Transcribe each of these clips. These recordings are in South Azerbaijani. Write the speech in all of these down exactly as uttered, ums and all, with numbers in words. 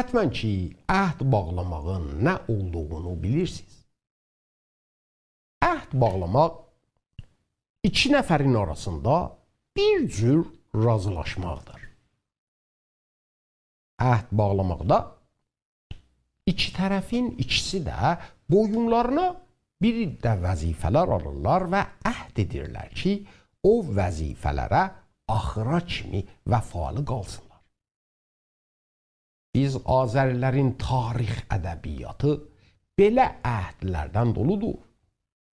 حتماً کی، عهد باغلاماغین نه اولدوغونو بیلیرسینیز. عهد باغلاماق ایکی نفرین آراسیندا بیر جور راضیلاشماقدیر. عهد باغلاماقدا ایکی طرفین ایکیسی ده بویونلارینا بیر ده وظیفه‌لر آلیرلار و عهد ائدیرلر کی، او وظیفه‌لره آخیرا کیمی وفالی قالسینلار. بیز آذری‌لرین تاریخ ادبیاتی بئله عهدلردن دولودور.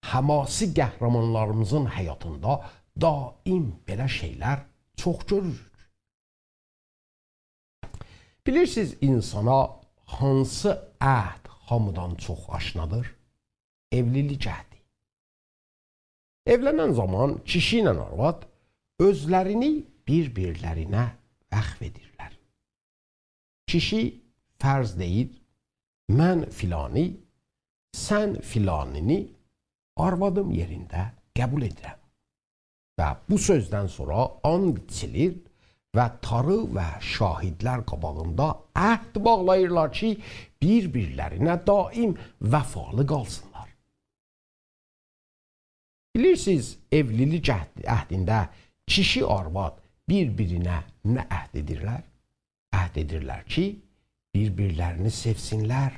حماسی قهرمانلاریمیزین حیاتیندا دائم بئله شئیلر چوخ گؤروروک. بیلیرسینیز، اینسانا هانسی عهد هامیدان چوخ آشنادیر؟ ائولیلیک عهدی. ائولنن زامان کیشی ایله آرواد اؤزلرینی بیر-بیرلرینه وقف ائدیرلر. کیشی فرض دئییر: «من فلانی، سن فلانینی آروادیم یئرینده قبول ائدیرم.» و بو سؤزدن سونرا آند ایچیلیر و تاری و شاهدلر قاباغیندا عهد باغلاییرلار کی، بیر-بیرلرینه دائم وفالی قالسینلار. بیلیرسینیز، ائولیلیک عهد-، عهدینده کیشی آرواد بیر-بیرینه نه عهد ائدیرلر؟ عهد ائدیرلر کی، بیر-بیرلرینی سئوسینلر،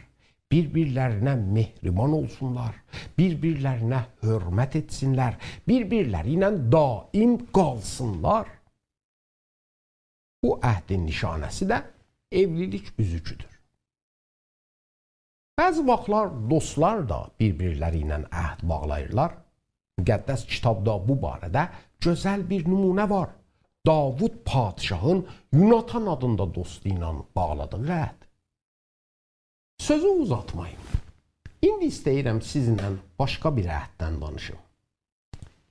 بیر-بیرلرینه مهربان اولسونلار، بیر-بیرلرینه حؤرمت ائتسینلر، بیر-بیرلری ایله دائم قالسینلار. بو عهدین نشانه‌سی ده ائولیلیک اوزوکودور. بعضی واختلار دوستلار دا بیر-بیرلری ایله عهد باغلاییرلار. مقدس کیتابدا بو باره‌ده گؤزل بیر نمونه وار. داوود پادشاهین یوناتان آدیندا دوستو ایله باغلادیغی عهد. سؤزو اوزاتماییم. ایندی ایسته‌ییرم سیزینله باشقا بیر عهددن دانیشیم.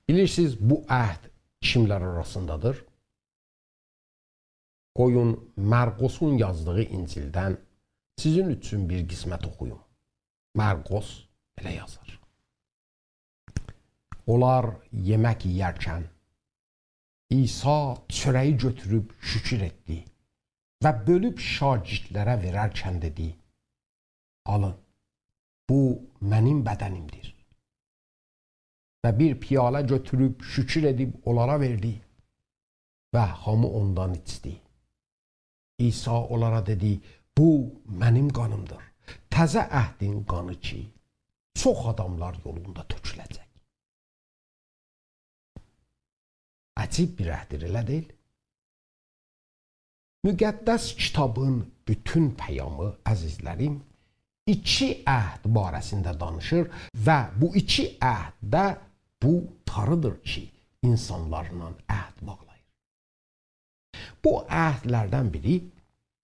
بیلیرسینیز، بو عهد کیملر آراسیندادیر؟ قویون مرقسون یازدیغی انجیلدن سیزین اوچون بیر قسمت اوخویوم. مرقس بئله یازیر: اونلار یئمک یئیرکن عیسی چؤره‌یی گؤتوروب شکر ائتدی و بؤلوب شاگردلره وئررکن دئدی: «آلین، بو منیم بدنیمدیر.» و بیر پیاله گؤتوروب شکر ائدیب اونلارا وئردی و هامی اوندان ایچدی. عیسی اونلارا دئدی: «بو منیم قانیمدیر، تازه عهدین قانی کی، چوخ آداملار یولوندا تؤکوله‌جک.» عجیب بیر عهددیر، ائله دئییل؟ مقدس کیتابین بوتون پیامی، عزیزلریم، ایکی عهد باره‌سینده دانیشیر و بو ایکی عهد ده بو تاریدیر کی، اینسانلارلا عهد باغلاییر. بو عهدلردن بیری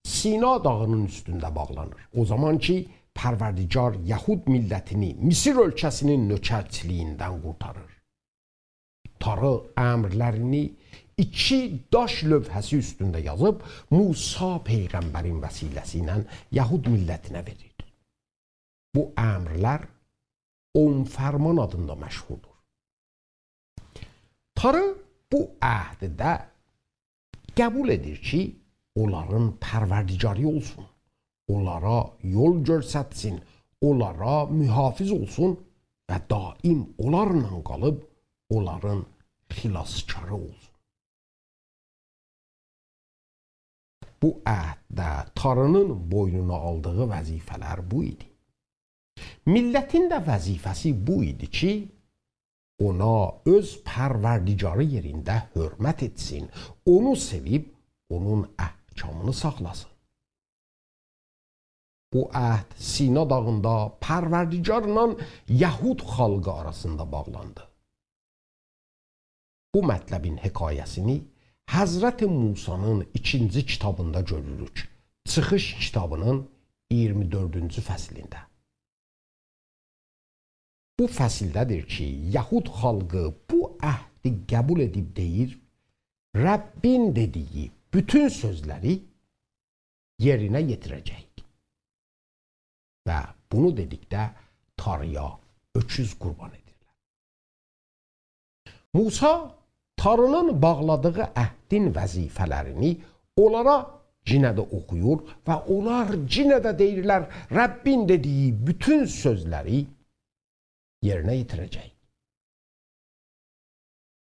سینا داغینین اوستونده باغلانیر. او زامان کی، پروردگار یهود میللتینی مصر اؤلکه‌سینین نؤکرچیلیگیندن قورتاریر. تاری امرلرینی ایکی داش لوحه‌سی اوستونده یازیب، موسی پیغمبرین وسیله‌سی ایله یهود میللتینه وئریر. بو امرلر اون فرمان آدیندا مشهوردور. تاری بو عهدده قبول ائدیر کی، اونلارین پروردگاری اولسون، اونلارا یول گؤسترسین، اونلارا محافظ اولسون و دائم اونلارلا قالیب اونلارین خلاصکاری اولسون. بو عهدده تارینین بوینونا آلدیغی وظیفه‌لر بو ایدی. میللتین ده وظیفه‌سی بو ایدی کی، اونا اؤز پروردگاری یئرینده حؤرمت ائتسین، اونو سئویب اونون احکامینی ساخلاسین. بو عهد سینا داغیندا پروردگارلا یهود خالقی آراسیندا باغلاندی. بو مطلبین حکایه‌سینی حضرت موسی‌نین ایکینجی کیتابیندا گؤروروک. چیخیش کیتابینین اییرمی دؤردونجو فصلینده. بو فصلده‌دیر کی، یهود خالقی بو عهدی قبول ائدیب دئییر: «ربّین دئدیگی بوتون سؤزلری یئرینه یئتیره‌جه‌ییک.» و بونو دئدیکده تاری‌یا اؤکوز قوربان ائدیرلر. موسی تاری‌نین باغلادیغی عهدین وظیفه‌لرینی اونلارا یئنه ده اوخویور و اونلار یئنه ده دئییرلر: «ربّین دئدیگی بوتون سؤزلری یئرینه یئتیره‌جه‌ییک.»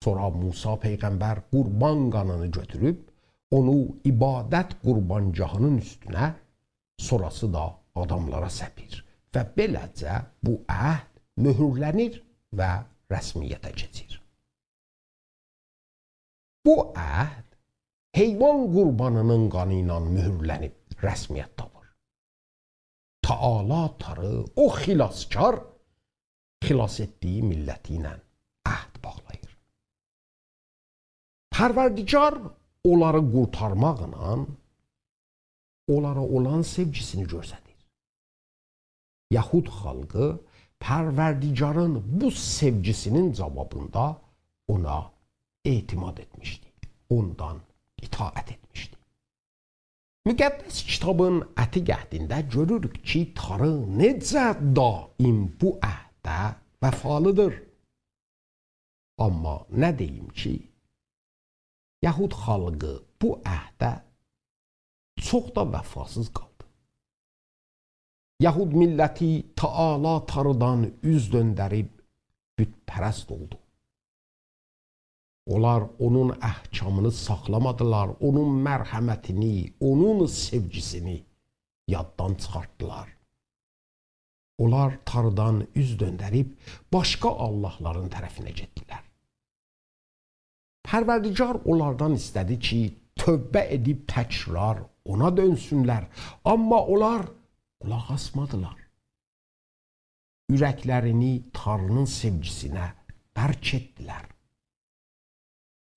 سونرا موسی پیغمبر قوربان قانینی گؤتوروب، اونو عبادت قوربانگاهی‌نین اوستونه، سونراسی دا آداملارا سپیر و بئله‌جه بو عهد مؤهورلنیر و رسمیته کئچیر. بو عهد حیوان قوربانی‌نین قانی ایله مؤهورلنیب رسمیت تاپیر. تعالی تاری، او خلاصکار، خلاص ائتدیگی میللتی ایله عهد باغلاییر. پروردگار اونلاری قورتارماقلا اونلارا اولان سئوگیسینی گؤستریر. یهود خالقی پروردگارین بو سئوگیسی‌نین جاوابیندا اونا اعتماد ائتمیشدی، اوندان اطاعت ائتمیشدی. مقدس کیتابین عتیق عهدینده گؤروروک کی، تاری نئجه دائم بو عهده وفالی‌دیر. آمما نه دئییم کی، یهود خالقی بو عهده چوخ دا وفاسیز قالدی. یهود میللتی تعالی تاریدان اوز دؤندریب بت‌پرست اولدو. اونلار اونون احکامینی ساخلامادیلار، اونون مرحمتینی، اونون سئوگیسینی یاددان چیخارتدیلار. اونلار تاریدان اوز دؤندریب باشقا آللاهلارین طرفینه گئتدیلر. پروردگار اونلاردان ایسته‌دی کی، توبه ائدیب تکرار اونا دؤنسونلر. آمما اونلار قولاق آسمادیلار. اورکلرینی تاری‌نین سئوگیسینه برک ائتدیلر.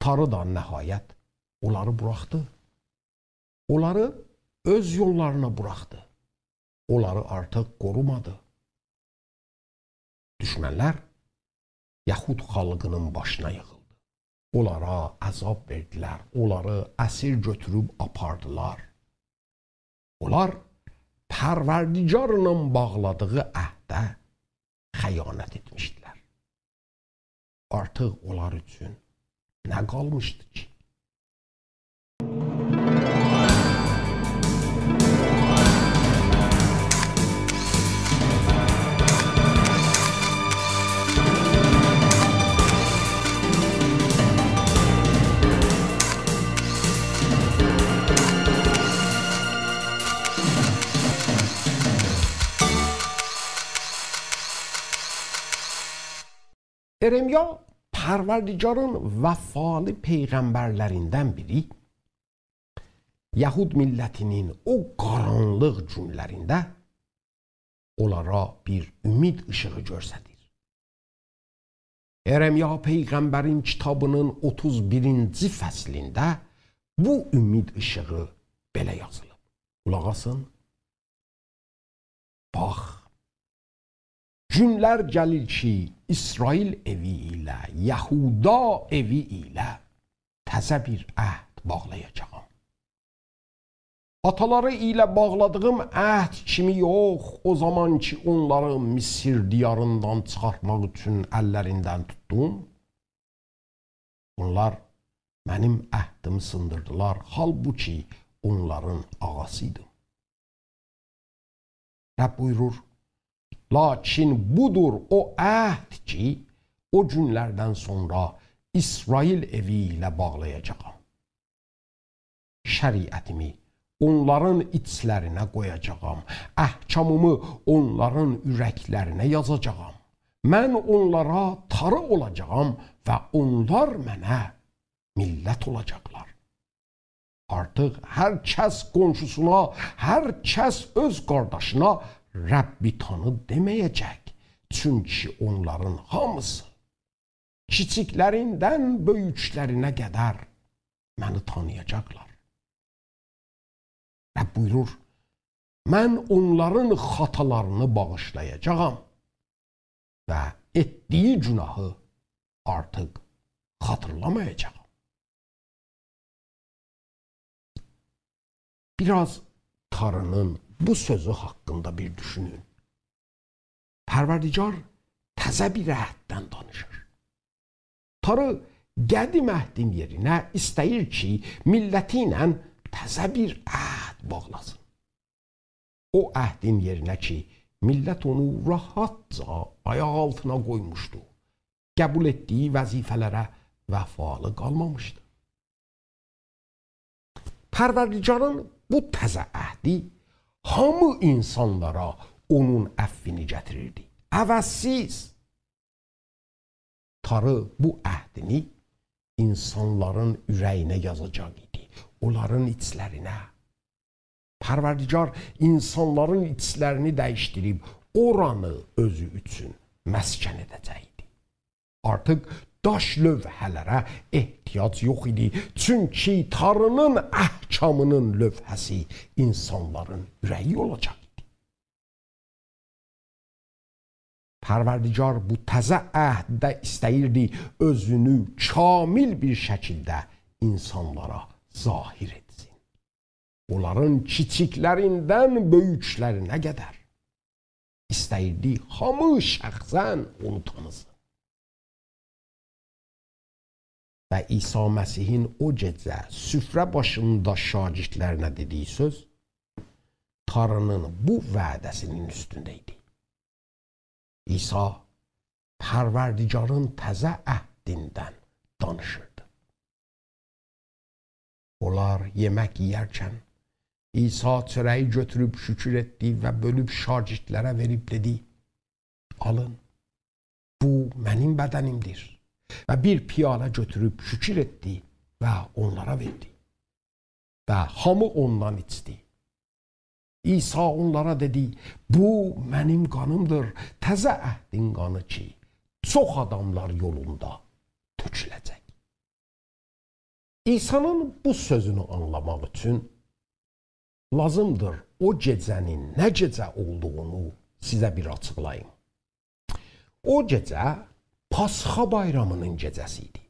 تاری دا نهایت اونلاری بوراخدی. اونلاری اؤز یوللارینا بوراخدی. اونلاری آرتیق قورومادی. دوشمنلر یهود خالقی‌نین باشینا ییغیلدی. اونلارا عذاب وئردیلر، اونلاری اسیر گؤتوروب آپاردیلار. اونلار پروردگارلا باغلادیغی عهده خیانت ائتمیشدیلر. آرتیق اونلار اوچون نه قالمیشدی کی؟ ارمیا پروردگارین وفالی پیغمبرلریندن بیری، یهود میللتی‌نین او قارانلیق گونلرینده اونلارا بیر امید ایشیغی گؤستریر. ارمیا پیغمبرین کیتابی‌نین اوتوز بیرینجی فصلینده بو امید ایشیغی بئله یازیلیب. قولاق آسین. باخ، گونلر گلیر کی، اسرائیل ائوی ایله، یهودا ائوی ایله تزه بیر عهد باغلایاجاغام. آتالاری ایله باغلادیغیم عهد کیمی یوخ، او زامان کی، اونلاری مصر دیاریندان چیخارتماق اوچون اللریندن توتدوم. اونلار منیم عهدیمی سیندیردیلار، حالبوکی اونلارین آغاسی‌یدیم. رب بویورور: «لاکین بودور او عهد کی، او گونلردن سونرا اسرائیل ائوی ایله باغلایاجاغام. شریعتیمی اونلارین ایچلرینه قویاجاغام، احکامیمی اونلارین اورکلرینه یازاجاغام. من اونلارا تاری اولاجاغام و اونلار منه میللت اولاجاقلار. آرتیق هر کس قونشوسونا، هر کس اؤز قارداشینا ربّی تانی دئمه‌یه‌جک. چونکی اونلارین هامیسی، کیچیکلریندن بؤیوکلرینه قدر، منی تانییاجاقلار.» رب بویورور: «من اونلارین خطالارینی باغیشلایاجاغام و ائتدیگی گناهی آرتیق خاطیرلامایاجاغام.» بیر آز تاری‌نین بو سؤزو حاقیندا بیر دوشونون. پروردگار تزه بیر عهددن دانیشیر. تاری قدیم عهدین یئرینه ایسته‌ییر کی، میللتی ایله تزه بیر عهد باغلاسین. او عهدین یئرینه کی، میللت اونو راحتجا آیاق آلتینا قویموشدو. قبول ائتدیگی وظیفه‌لره وفالی قالمامیشدی. پروردگارین بو تزه عهدی هامی اینسانلارا اونون عفوینی گتیریردی. عوضسیز. تاری بو عهدینی اینسانلارین اوره‌یینه یازاجاق ایدی، اونلارین ایچلرینه. پروردگار اینسانلارین ایچلرینی دییشدیریب، اورانی اؤزو اوچون مسکن ائده‌جک ایدی. آرتیق داش لوحه‌لره احتیاج یوخ ایدی، چونکی تاری‌نین احکامینین لوحه‌سی اینسانلارین اوره‌یی اولاجاق ایدی. پروردگار بو تزه عهدده ایسته‌ییردی اؤزونو کامل بیر شکیلده اینسانلارا ظاهر ائتسین. اونلارین کیچیکلریندن بؤیوکلرینه قدر. ایسته‌ییردی هامی شخصاً اونو تانیسین. و عیسی مسیحین او گئجه سفره باشیندا شاگردلرینه دئدیگی سؤز تاری‌نین بو وعده‌سینین اوستونده ایدی. عیسی پروردگارین تزه عهدیندن دانیشیردی. اونلار یئمک یئیرکن، عیسی چؤره‌یی گؤتوروب شکر ائتدی و بؤلوب شاگردلره وئریب دئدی: «آلین، بو منیم بدنیمدیر.» و بیر پیاله گؤتوروب شکر ائتدی و اونلارا وئردی. و هامی اوندان ایچدی. عیسی اونلارا دئدی: «بو منیم قانیمدیر، تزه عهدین قانی کی، چوخ آداملار یولوندا تؤکوله‌جک.» عیسی‌نین بو سؤزونو آنلاماق اوچون لازیمدیر او گئجه‌نین نه گئجه اولدوغونو سیزه بیر آچیقلاییم. او گئجه پاسخا بایرامی‌نین گئجه‌سی ایدی.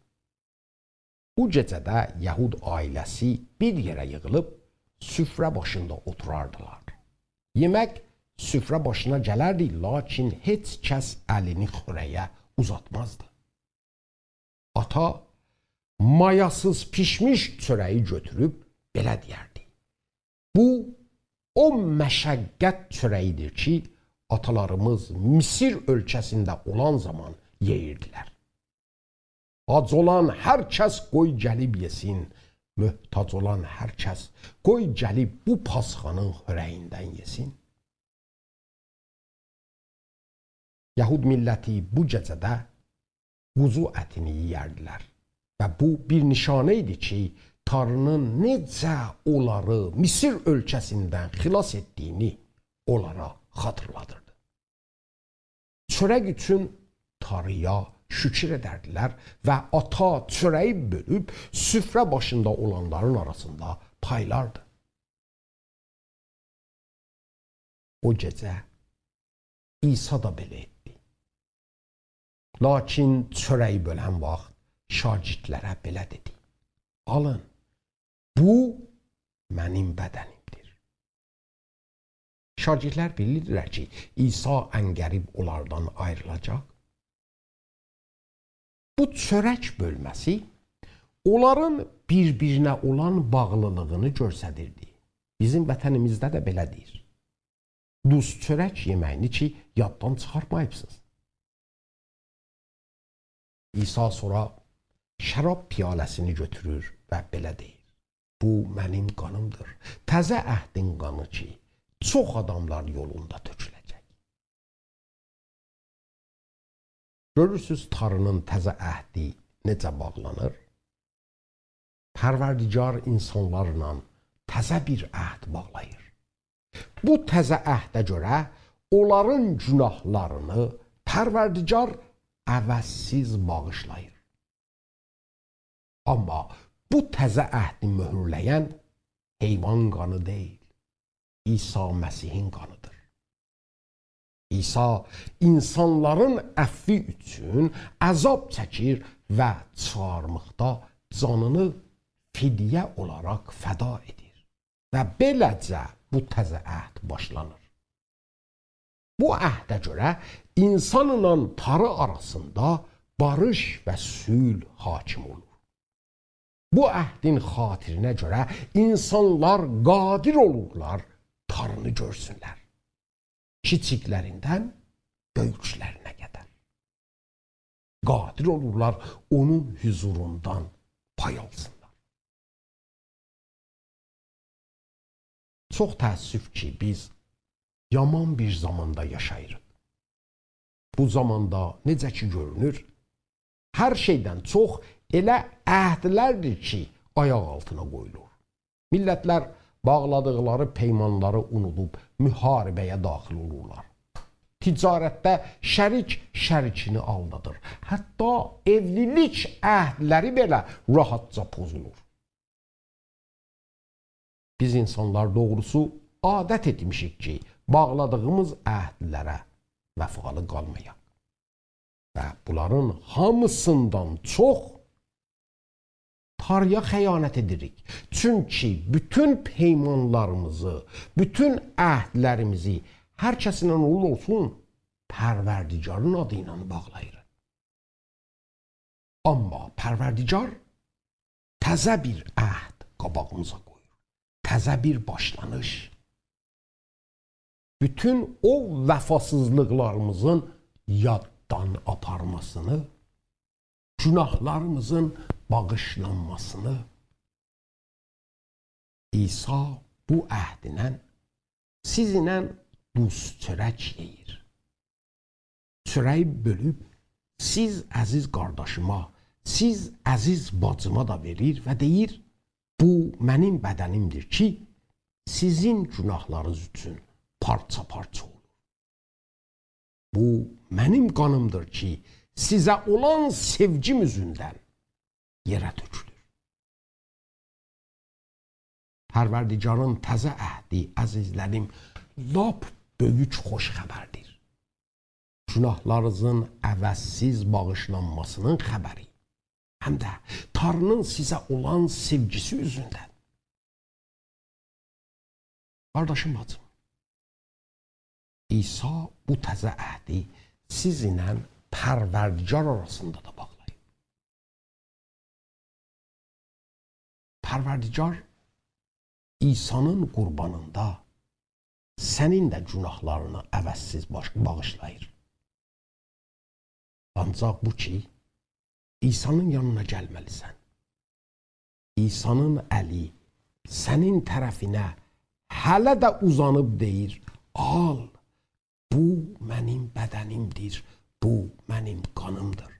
بو گئجه‌ده یهود عائله‌سی بیر یئره ییغیلیب سفره باشیندا اوتوراردیلار. یئمک سفره باشینا گلردی، لاکین هئچ کس الینی خؤره‌یه اوزاتمازدی. آتا مایاسیز پیشمیش چؤره‌یی گؤتوروب بئله دئیردی: «بو او مشقت چؤره‌ییدیر کی، آتالاریمیز مصر اؤلکه‌سینده اولان زامان یئییردیلر. آج اولان هر کس قوی گلیب یئسین، محتاج اولان هر کس قوی گلیب بو پاسخانین خؤره‌ییندن یئسین.» یهود میللتی بو گئجه‌ده قوزو اتینی یئیردیلر. و بو بیر نشانه ایدی کی، تاری‌نین نئجه اونلاری مصر اؤلکه‌سیندن خلاص ائتدیگینی اونلارا خاطیرلادیردی. چؤرک اوچون تاری‌یا شکر ائدردیلر و آتا چؤره‌یی بؤلوب سفره باشیندا اولانلارین آراسیندا پایلاردی. او گئجه عیسی دا بئله ائتدی. لاکین چؤره‌یی بؤلن واخت شاگردلره بئله دئدی: «آلین، بو منیم بدنیمدیر.» شاگردلر بیلیردیلر کی، عیسی عنقریب اونلاردان آیریلاجاق. بو چؤرک بؤلمه‌سی اونلارین بیر-بیرینه اولان باغلیلیغینی گؤستریردی. بیزیم وطنیمیزده ده بئله‌دیر. دوز چؤرک یئمه‌یینی کی، یاددان چیخارتماییبسینیز. عیسی سونرا شراب پیاله‌سینی گؤتورور و بئله دئییر: «بو منیم قانیمدیر. تزه عهدین قانی کی، چوخ آداملار یولوندا تؤکوله‌جک.» گؤرورسوز، تاری‌نین تزه عهدی نئجه باغلانیر؟ پروردگار اینسانلارلا تزه بیر عهد باغلاییر. بو تزه عهده گؤره اونلارین گوناهلارینی پروردگار عوضسیز باغیشلاییر. آمما بو تزه عهدی مؤهورله‌ین حیوان قانی دئییل، عیسی مسیحین قانیدیر. عیسی اینسانلارین عفوی اوچون عذاب چکیر و چیخارمیقدا جانینی فدیه اولاراق فدا ائدیر. و بئله‌جه بو تزه عهد باشلانیر. بو عهده گؤره اینسانلا تاری آراسیندا باریش و صلح حاکم اولور. بو عهدین خاطرینه گؤره اینسانلار قادر اولورلار تارینی گؤرسونلر. کیچیکلریندن بؤیوکلرینه قدر. قادر اولورلار اونون حضوروندان پای آلسینلار. چوخ تأسف کی، بیز یامان بیر زاماندا یاشاییریق. بو زاماندا، نئجه کی گؤرونور، هر شئیدن چوخ ائله عهدلردیر کی، آیاق آلتینا قویولور. میللتلر باغلادیقلاری پیمانلاری اونودوب محاربه‌یه داخل اولورلار. تجارتده شریک شریکینی آلدادیر. حتی ائولیلیک عهدلری بئله راحتجا پوزولور. بیز اینسانلار، دوغروسو، عادت ائتمیشیک کی، باغلادیغیمیز عهدلره وفالی قالمایاق. و بونلارین هامیسیندان چوخ تاری‌یا خیانت ائدیریک. چونکی بوتون پیمانلاریمیزی، بوتون عهدلریمیزی، هر کسینن اولور اولسون، پروردگارین آدی ایله باغلاییریق. آمما پروردگار تزه بیر عهد قاباغیمیزا قویور. تزه بیر باشلانیش. بوتون او وفاسیزلیقلاریمیزین یاددان آپارماسینی، گوناهلاریمیزین باغیشلانماسینی، عیسی بو عهدینن سیزینن دوز چؤرک یئییر. چؤره‌یی بؤلوب، سیز عزیز قارداشیما، سیز عزیز باجیما دا وئریر و دئییر: «بو منیم بدنیمدیر کی، سیزین گوناهلارینیز اوچون پارچا-پارچا اولور. بو منیم قانیمدیر کی، سیزه اولان سئوگیم اوزوندن یئره تؤکولور.» پروردگارین تزه عهدی، عزیزلریم، لاپ بؤیوک خوش خبردیر. گوناهلارینیزین عوضسیز باغیشلانماسینین خبری، هم ده تاری‌نین سیزه اولان سئوگیسی اوزوندن. قارداشیم، باجیم، عیسی بو تزه عهدی سیزینن پروردگار آراسیندا دا باغلاییب. پروردگار عیسی‌نین قوربانیندا سنین ده گوناهلارینی عوضسیز باش-، باغیشلاییر. آنجاق بو کی، عیسی‌نین یانینا گلمه‌لیسن. عیسی‌نین الی سنین طرفینه هله ده اوزانیب دئییر: «آل، بو منیم بدنیمدیر، بو منیم قانیمدیر.»